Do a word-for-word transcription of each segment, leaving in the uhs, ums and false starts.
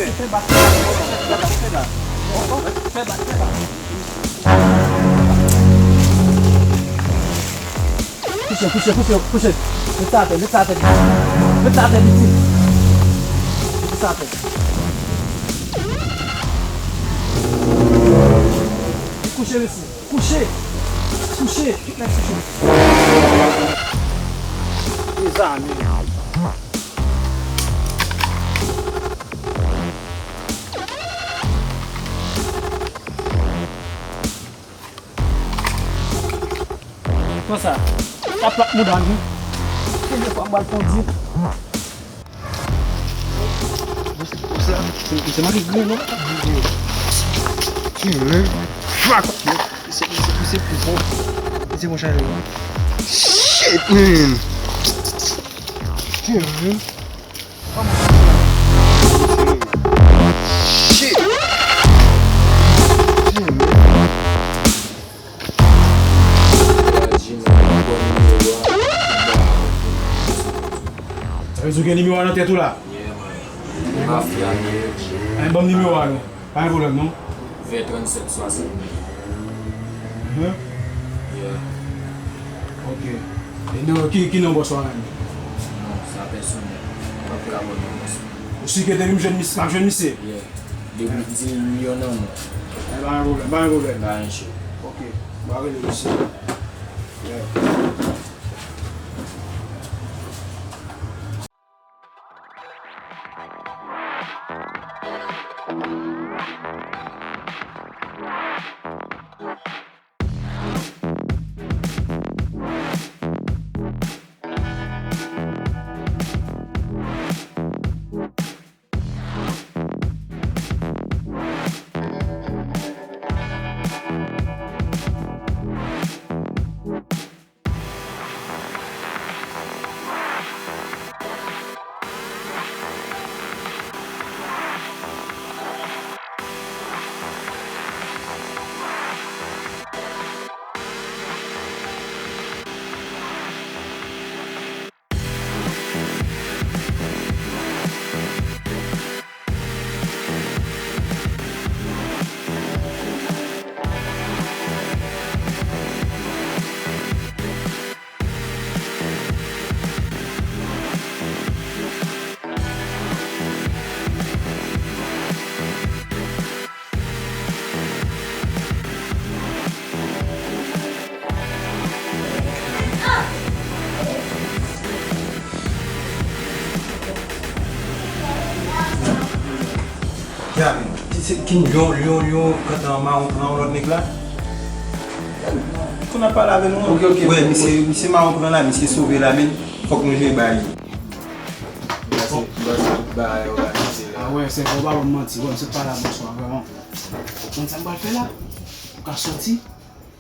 Kouche, kouche, kouche, kouche. Met sa atè, met sa atè. Met sa atè, pitit. Met sa atè. Kouche, mesye. Kouche. Kouche. Tout nèg kouche. Mezanmi. Konsa. Taplak mouda nou. Kèlke fwa m pral kondi. Misye, misye, misye manke grenn, non? Fuck! Misye, misye, misye pi bon. Misye bon chanje. Shit, man! Fuck, man! Shit! Fuck, man! Sa vle di w gen nimewo a nan tèt ou la? Yeah, man. Mafya, man. Ann ban m nimewo a non. Pa gen pwoblèm non. Ven trannsèt swasannde. Mhm. Yeah. Ok. E non, ki, ki non bòs ou a menm? Non, sa pèsonèl. M p ap ka ba w non bòs. Ou si ke depi m jwenn misye, m ap jwenn misye? Yeah. Depi di l yon nan mwen. Eh, pa gen pwoblèm, pa gen pwoblèm. Pa gen cho. Ok, m a rele misye. Yeah. Ya, men, ki se, ki yon, yon, yon kantan mawon pran yon lòt nèg la? Konn ap pale avè nou an. Ok, ok. Wè, misye, misye mawon pran la, misye sove la, men fòk nou jere bagay yo. Baz, baz, tout bagay òganize la. Ah wè, sèvo pa ban m manti, wè, misye pa la bonswa, vrèman. Ou konn sa m pral fè la? Ou ka sòti,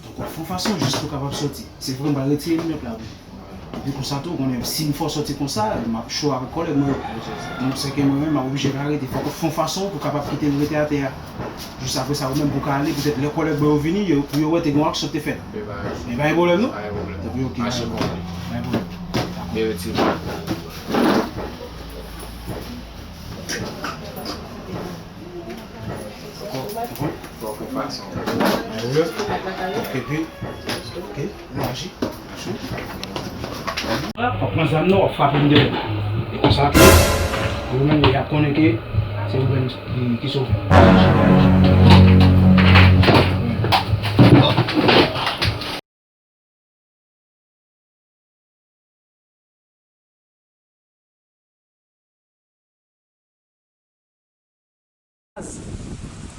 donk w ap fè yon fason jis pou w kapab sòti. Se vre, m pral retire linòt la, wi. Epi konsa tou, ou konnen, si m fè w sòti konsa, m ap cho avèk kòlèg mwen yo. Donk, sèke mwen menm, m ap oblije arete. Fòk ou fè yon fason pou w kapab kite m rete atè a. Jis apre sa, ou menm pou w ka ale, petèt lè kòlèg mwen yo vini, yo, pou yo wè te gen yon aksyon te fèt. Men pa gen pwoblèm, non? Pa gen pwoblèm. Epi, ok, pa gen pwoblèm. Pa gen pwoblèm. Men retire m. Fòk ou fason. Epi, ok, maji. Fòk pran zam nan, w ap frape m deyò. E konsa tou, yo menm yo ap konnen ke se ou menm ki, ki sove.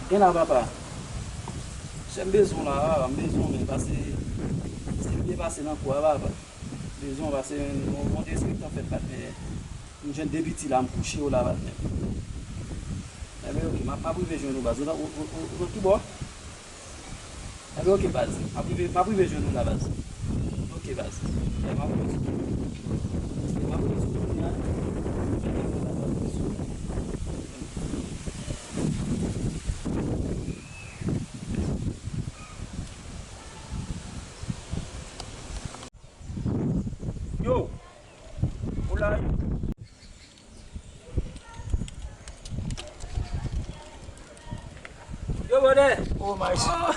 Gen la, papa. Chè, m bezwen w la, papa. M bezwen w, men pase, se m byen pase nan kou a, papa. M bezwen w, pase yon, yon derespektan fèt, patnè. M jwenn de piti la, m kouche yo la, patnè. Enben, ok, m ap, m ap rive jwenn ou, baz. Ou nan, ou, ou, ou, ou nan ki bò? Enben, ok, baz. M ap rive, m ap rive jwenn ou la, baz. Ok, baz. Enben, m ap rive sou tou. Enben, m ap rive sou tou kounye a. Yo! Ou la wi? Brother. Oh my. Oh,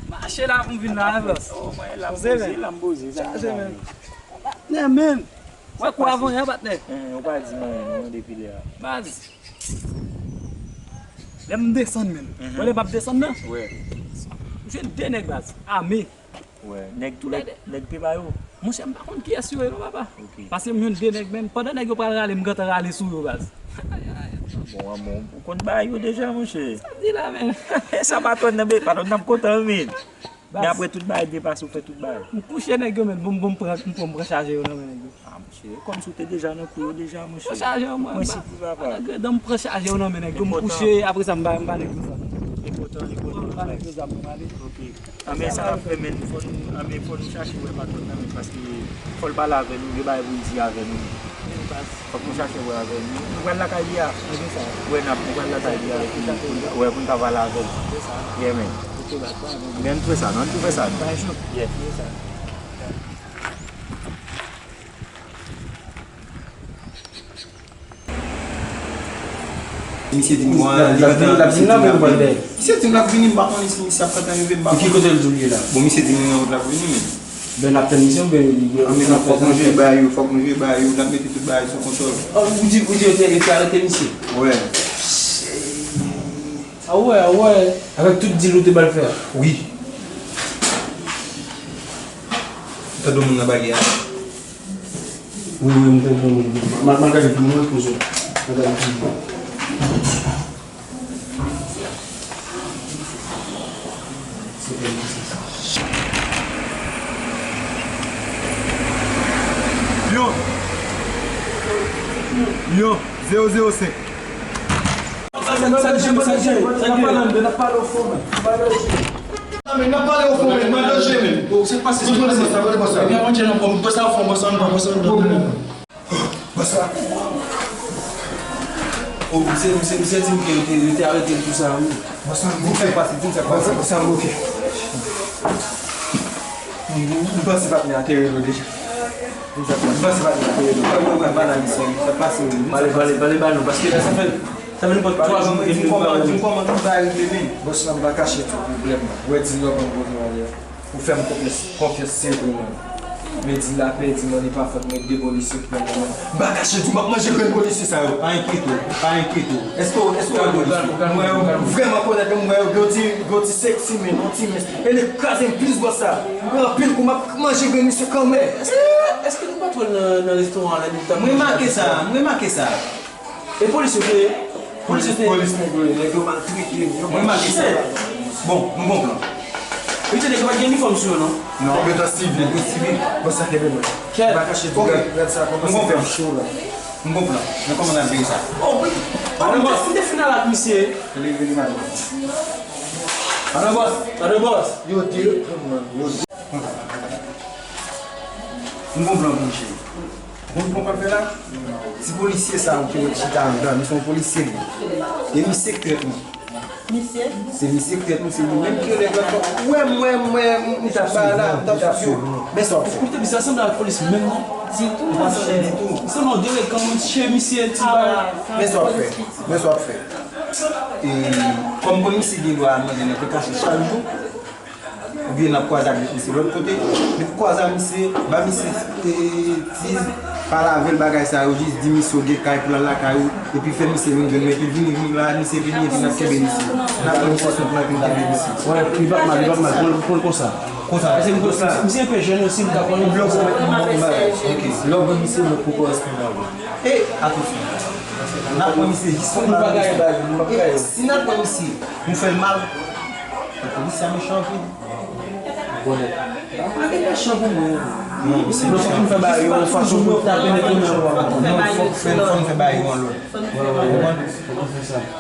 mache la pou m vin la, hein, bros. Oh my, la m poze, la m poze, sa. Chaje, man. Patnè, man. Wè kou avan yè, patnè. Hein, ou pa di mwen, non, depi lè a. Baz. Lè m desann, man. Mhm. Wè lè m ap desann nan. Wè. M jwenn de nèg, baz. Ame. Wè, nèg tou lè, nèg pepa yo. Monchè, m pa konn kiyès yo ye non, papa. Ok. Paske m jwenn de nèg, men pandan nèg yo pral rale, m gentan rale sou yo, baz. Bon, an bon, ou konn bagay yo deja, monchè. Sa di la, men. E sa patwòn nan, men patwòn nan ap kontan, men. Baz. Men apre tout bagay depase, ou fè tout bagay. M kouche nèg yo, men, bon, bon, m pran, m pran, m pran chaje yo nan men nèg yo. Ah, monchè, kòmsi w te deja nan kou yo deja, monchè. Pran chaje yo, mwen, m pa. Prensip wi, papa. Malgre dan m pran chaje yo nan men nèg yo, m kouche, apre sa, m ba, m ba nèg yo zam. Enpòtan, enpòtan. M ba nèg yo zam, m ale. Ok. Anben, sa n ap fè, men, fò nou, anben, fò nou chache wè patwòn nan, men, paske fò l pale avè nou, gen bagay pou l di avè nou. Fòk nou chache wè avè l. Nou pral lakay li a. Wè, n ap, nou pral lakay li a, epi pou n, wè, pou n ka pale avè l. Yeah, man. Men n tou fè sa, non, n tou fè sa. Yeah. Misye di m, bon, li gentan, misye di m l ap vini. Misye di m l ap vini, m pa konnen si misye ap gentan rive, m pa konnen. Ki kote l di w l ye la? Bon, misye di m nan wout l ap vini, men. Ben, n ap tann misye, oubyen li, li, anben, fòk nou jwe ba yo, fòk nou jwe ba yo, n ap mete tout bagay sou kontwòl. Oh, ou di, ou di yo te, yo te arete misye? Wè. Ah wè, ah wè. Avèk tout dil ou te ba l fè a? Wi. Ou tande moun nan bagay a? Wi, wi, m tande moun. M al, m al gade pou mwen, pou mwen. M al gade pou mwen. Yo. Yo, zewo zewo senk. Sa, sa, sa, sa, sa, sa, n ap pale ann de, n ap pale o fon, men. N ap pale o fon, men. N ap pale o fon, men. Mwen danje, men. Bon, sa k pase, sa k pase. Sa k pase. Ebyen, mwen, non, bon, bòs la o fon, bòs la, bòs la, bòs la. Bòs la. Oh, misye, misye, misye di m ke yo te, yo te arete l pou sa, wi. Bòs la, m bloke. Sa k pase, di m sa k pase. Bòs la, m bloke. M, m panse patnè a te rele w deja. M panse patnè a te rele w. Pale, pale, pale ba nou, paske la, sa fè, sa fè nenpòt twa jou m gen kòman, di m kòman tout bagay rive, men. Bòs la, m pa kache tout pwoblèm nan. Ou wè di l yo ban m kote w ale a. Ou fè m konfyans, konfyans se vre, man. Men di l la pèdi, man, e pa fòt mwen, de polisye ki pran nan men. M pa kache di w, m ap manje grenn polisye sa yo. Pa enkyete w, pa enkyete w. Èske w, èske w wè polisye? M wè yo vrèman kolè, m wè yo gen yon ti, gen yon ti seksi, men, yon ti mens. E li kraze m plis bò sa. Pran anpil kou, m ap manje grenn misye kanmenm. Èske, èske nou pa t wè l nan, nan restoran an lè nou t ap manje? M remake sa, m remake sa. E polis yo te ye? Polis yo te ye? Polis nèg yo ye, nèg yo maltrete m. Mwen remake sa. Bon, nou gon plan. Yo te nèg yo pa t gen inifòm sou yo, non? Non, yo te sivil. Yo sivil. Bon, sa kenbe mwen. Kèt. M pa kache di w, gad, gad sa, kòman se fè m cho la. M gon plan. Men kòman n ap jere sa? Oh, wi. Oh, m te, m te fin al ak misye. Leve li, madanm. Madanm bòs. Madanm bòs. Yo te pran mwen. Yo te. M gon plan pou misye. Ou konn kòman l fè la? Ti polisye sa ou ki wè ki chita anndan, misye yon polisye li ye. E misye k trèt mwen. Misye? Se misye k trèt mwen, se li menm ki rele nèg la. Ou wè m, wè m, wè m, m t ap ba la, m t ap sou yo. Men sa w ap fè. Koute, misye sanble ak polis menm non. Ditou, monchè. Li sanble yon delenkan, monchè, misye ti bay. Men sa w ap fè. Men sa w ap fè. E kòm polisye gen dwa al mande nan prekasyon chak jou, oubyen n ap kwaze ak misye lòt kote. Depi w kwaze ak misye, ba misye, e, ti, pale avè l bagay sa yo, jis di misye w gen kay pou l al lakay ou, epi fè misye vin jwenn ou, epi l vini, vini la, misye vini, epi n ap kenbe misye. N ap pran misye sou plan, epi n kenbe misye. Wè, li p ap mal, li p ap mal, pran l, pran l konsa. Konsa. Paske misye, misye enpe jèn osi, m ka pran l. Lè w pran misye, mwen pou kòresponn avè l. E, atansyon. N ap pran misye jis pou n pa bagay. E, si n ap pran misye, nou fè l mal, polis sa mechan anpil. Bonè. Pa gen mechan pou mwen. Non, misye mechan. Fòk nou fè bagay yo yon fason pou n tape nèg yo nan. Non, fòk fè, fòk nou fè bagay yo yon lòt. Ou konprann?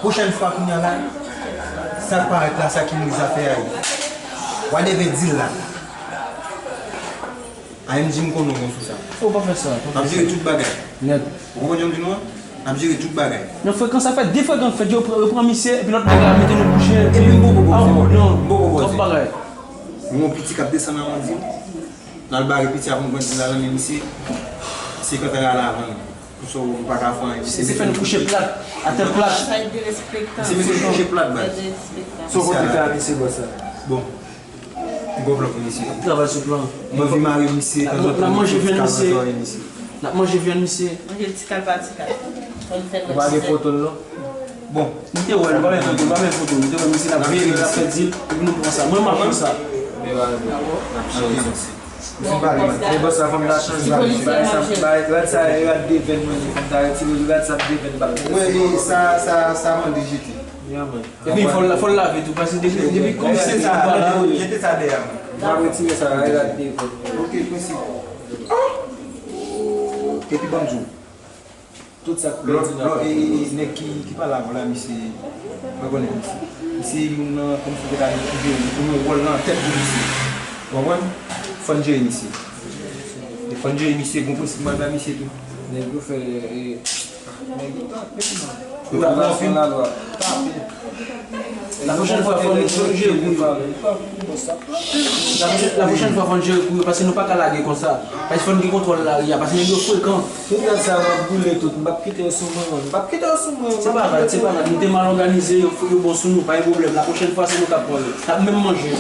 Pwochèn fwa kounye a la, sa k parèt la, sa ki mouri zafè a yo. W a devè dil la. A M J m konnen w bon sou sa. Ou pa fè sa. N ap jere tout bagay. Nèt. Ou konprann jan m di nou an? N ap jere tout bagay. Nan frekans sa fè de frekans fèt, yo pran, yo pran misye, epi lòt nèg la mete nou kouche, epi m poko poze, non, m poko poze. Twòp bagay. Nou yon piti k ap desann an di w. N al bare piti a pou n pran dil la nan men misye. Se kanpe la la avan nou. So, ou pa ka fè anyen. Misye fè n kouche plat, atè plat. Sa e derespektan. Misye mete n kouche plat, baz. Sa e derespektan. So, kote ka misye bòs la? Bon. M gon plan pou misye. Travay sou plan. M anvi mare misye, tanzantan, n ap manje vyann misye. N ap manje vyann misye. Manje l ti kal pa ti kal. Ou pa gen foto l, non? Bon. M te wè l. Pa gen foto, pa gen foto. M te wè misye l ap veye, l ap fè dil, epi nou pran sa. Mwen, m ap pran sa. N ap chanje. Misye pale, man. E bòs la, fò m ta chanje bagay. Bagay sa, bagay, rad sa, e rad devèn mwen ye. Fò m ta retire rad sa devèn bagay. Wi, e sa, sa, sa mande jete. Ya, man. Epi fò l, fò l lave tou, paske depi, depi kòm se sa, jete sa dèyè, man. M ap retire sa, e rad devèn. Ok, prensip. Epi ban m di w. Tout sa k pèdi nan kòb. Lòt, lòt, e, e, e, nèg ki, ki pale avè w la, misye, mwen konnen misye. Misye youn nan, kòmsi w te ka di, ki jere, ou gen wòl nan tèt pou misye. Ou konprann? Fò n jere misye. E fò n jere misye, gon prensip mwen bay misye tou. Nèg yo fè, e, nèg yo tape, man. Yo tape anpil. Tape. La pwochèn fwa, fò nou jere kou yo. La pwochèn, la pwochèn fwa, fò n jere kou yo, paske nou pa ka lage konsa. Paske fò n gen kontwòl lari a, paske nèg yo frekan. Tout rad sa yo, m ap boule tout, m p ap kite yo sou mwen, m p ap kite yo sou mwen. Se pa rad, se pa rad, nou te mal òganize, yo, yo bon sou nou, pa gen pwoblèm. La pwochèn fwa, se nou k ap pran yo. N ap menm manje yo.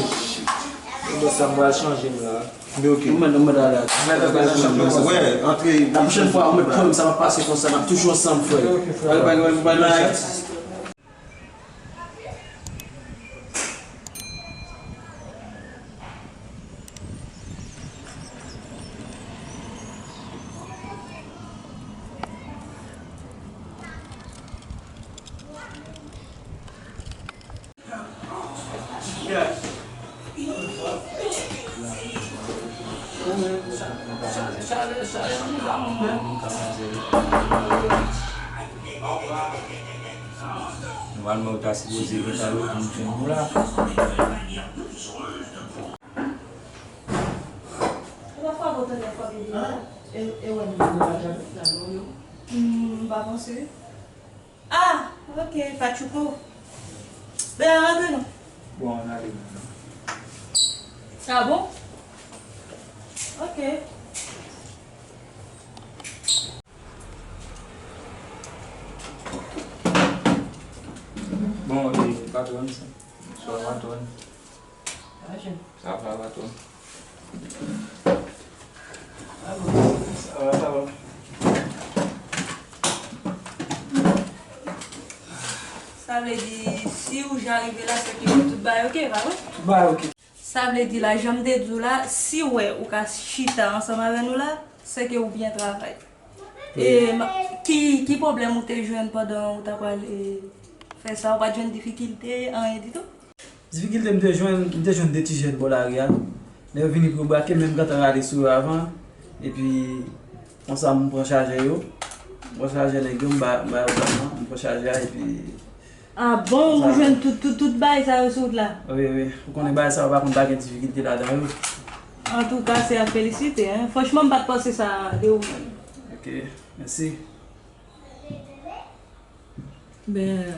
Bon, sa m pral chanje m la. Men ok. Ou mèt, ou mèt ale. Ou mèt ale nan chanm nan. Wè, antre. La pwochèn fwa, ou mèt pran m, sa va pase konsa, n ap toujou ansanm, frè. Ok, ok, frè. Bye, bye, bye, bye, bye. Nòmalman, ou ta sipoze gentan reponn jwenn nou la. Ou pa frape w tande frape de la? E, e wè nou pa janm nan non yo. Hmm, m pa panse. Ah, ok, Patchouko. Ben, rantre non. Bon, ann ale non. Ah bon? Ok. Bon, e, patwòn, sa. Bonswa, patwòn. Sa va, patwòn? Sa va, sa va. Sa vle di, si ou jan rive la, se ke tout bagay ok, pa vre? Tout bagay ok. Sa vle di la, jan m te di w la, si w wè ou ka chita ansanm avè nou la, se ke ou byen travay. E, ma-, ki, ki pwoblèm ou te jwenn pandan ou ta pral, e, fè sa? Ou pa t jwenn difikilte, anyen ditou? Difikilte m te jwenn, m te jwenn de ti jèn bò lari a. Lè yo vini pou yo brake m, men m gentan rale sou yo avan. Epi, konsa m pran chajè yo. M pran chajè nèg yo, m ba, m ba yo zam nan. M pran chajè a, epi Ah bon, ou jwenn tout, tout, tout bagay sa yo sou wout la? Wi, wi. Ou konnen bagay sa yo pa konn pa gen difikilte ladan yo. Antouka, se a felisite, en. Franchman, m pa t panse sa de ou menm. Ok, mèsi. Ben,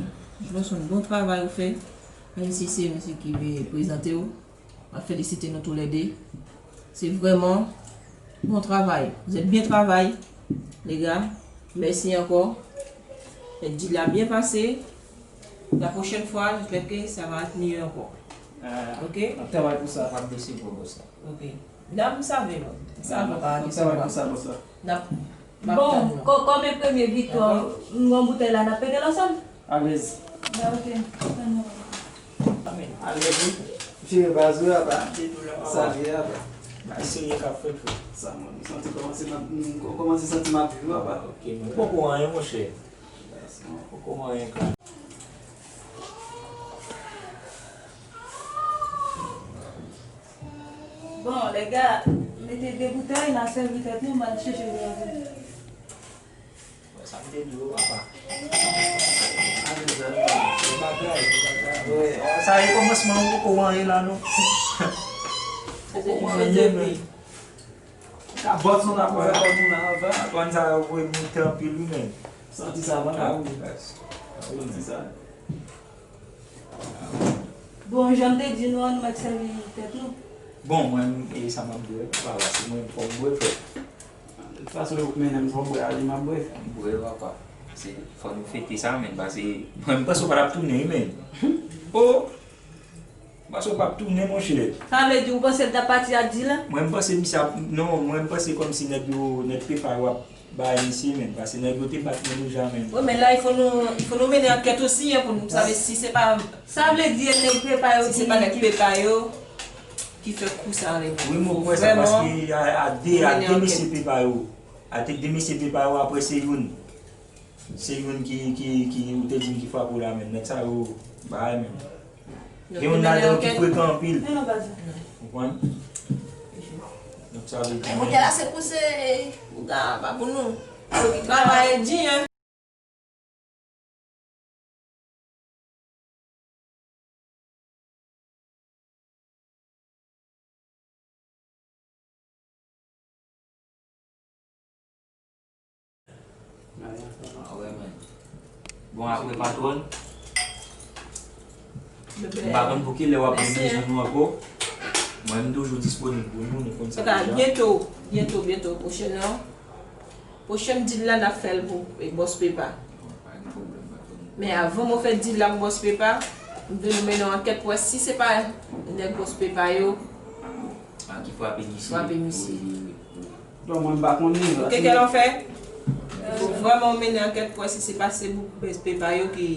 Johnson, bon travay ou fè. Menm si se misye ki prezante w. M ap felisite nou toulède. Se vrèman bon travay. Vous êtes bien travay, les gars. Mèsi ankò. Dil la byen pase. La pwochèn fwa, j'espère que ça va être mieux ankò. Ah, ok? N ap travay pou sa. M ap desevwa bòs la. Ok. N ap, m save, m save pa desevwa. N ap, m ap tann nou. Bon, kò-, kòm e premye viktwa, m gon boutèy la, n ap pete l ansanm? Alèz. Ben, ok. Tann nou. Alèz, wi. Jere baz ou, apa. Salye, apa. Bay serye k ap fèt, frè. Sa, mwen, m santi kòmanse, m, m kòmanse santi m ap viv, apa. Ok, men poko anyen, monchè. Poko anyen, ka. Bon, lè gars, mete de boutèy, n a sèvi tèt nou, m al chèche yon avè. Sa m te di w, papa. Bagay, bagay. Sa e kòmansman, ou poko wè anyen la, non. Poko wè anyen, men. Sa bòs nou nan pwè a. Bòs nou nan anvan. Kòn sa yo voye moute anpil, wi, men. Santi sa, pa ka wi. Santi sa. Bon, jan m te di nou an, nou mèt sèvi tèt nou. Bon, mwen, e sa m ap di w, papa, se mwen fò m dwe fè. Sa se ou k mennen m fò bwè, ale m ap bwè. Bwè, papa. Se, fò nou fete sa, menn, paske mwen, m panse w pa t ap tounen, wi, menn. O! M panse w p ap tounen, monchè. Sa vle di, ou panse l t ap pati ak Dylan? Mwen, m panse misye ap, non, mwen, m panse kòmsi nèg yo, nèg pepa yo ap bay misye, menn, paske nèg yo te bat mwen deja, menn. Wi, men la, il faut nou, il faut nou mennen ankèt osi, hein, pou nou save si se pa, sa vle di, nèg pepa yo si se pa nèg pepa yo ki fè kou sa avè mwen. Wi, mwen kwè sa, paske a, a de, a de mesye pepa yo. A te de mesye pepa yo, apre se youn. Se youn ki, ki, ki, ou te di m ki frape w la, menn. Nèg sa yo, bagay, menn. Gen youn ladan yo ki frekan anpil. Ou konprann? Donk, sa vle di, men kounye a la, se pou se, ougan, pa pou nou. Travay di, hein. Ah ouais, man. Bon, apre patwòn, m pa konn pou kilè w ap vin bezwen nou ankò. Mwen, m toujou disponib pou nou, nou konn sa deja. Byento, byento, byento, pwochèn nan. Pwochèn deal la, n ap fè l pou, e, Bòs Pepa. Men avan mwen fè deal la pou Bòs Pepa, m vle nou mennen yon ankèt pou wè si se pa nèg Bòs Pepa yo ki frape misye. Frape misye. Wi, wi, wi. Bon, mwen m pa konnen. Kèkè lan fè. Fò vrèman w mennen ankèt pou wè si se pa se Bòs Pepa yo ki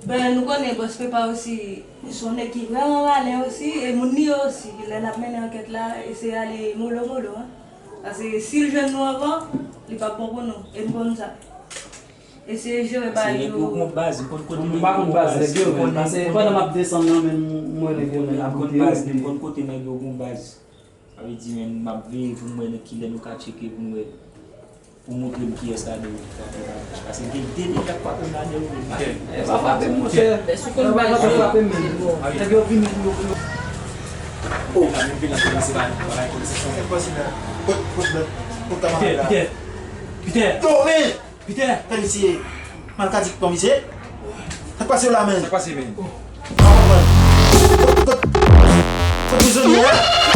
Ben, nou konnen Bòs Pepa osi, se yon nèg ki vrèman malè osi, e moun li ye osi, lè n ap mennen ankèt la, eseye ale molo molo, hein. Paske si l jwenn nou anvan, li p ap bon pou nou, e n konn sa. Eseye jere bagay yo. Nèg yo gon baz, m konn kote nèg yo gon baz. Mwen pa konn baz nèg yo, men, paske pandan m ap desann nan, men, m wè nèg yo, men, ap goute yo, epi m konn kote nèg yo gon baz. Sa vle di, men, m ap veye pou m wè nan kilè nou ka tcheke pou m wè, pou montre m kiyès ladan yo ki frape pa mach. Paske gen de nèg k ap frape m ladan yo, men m pa konn. Sa frape m, monchè. Sa frape m, men. Nèg yo vini pou yo, pou yo. Oh, la menm vin la, se pa bagay konn se sa. Kot, kot, kot kamarad la? Piter, Piter, Piter. Yo, men! Piter! Gade misye, malkadi k pran misye. Sa k pase w la, men? Sa k pase, men? Kot, kot, kot prizonye a?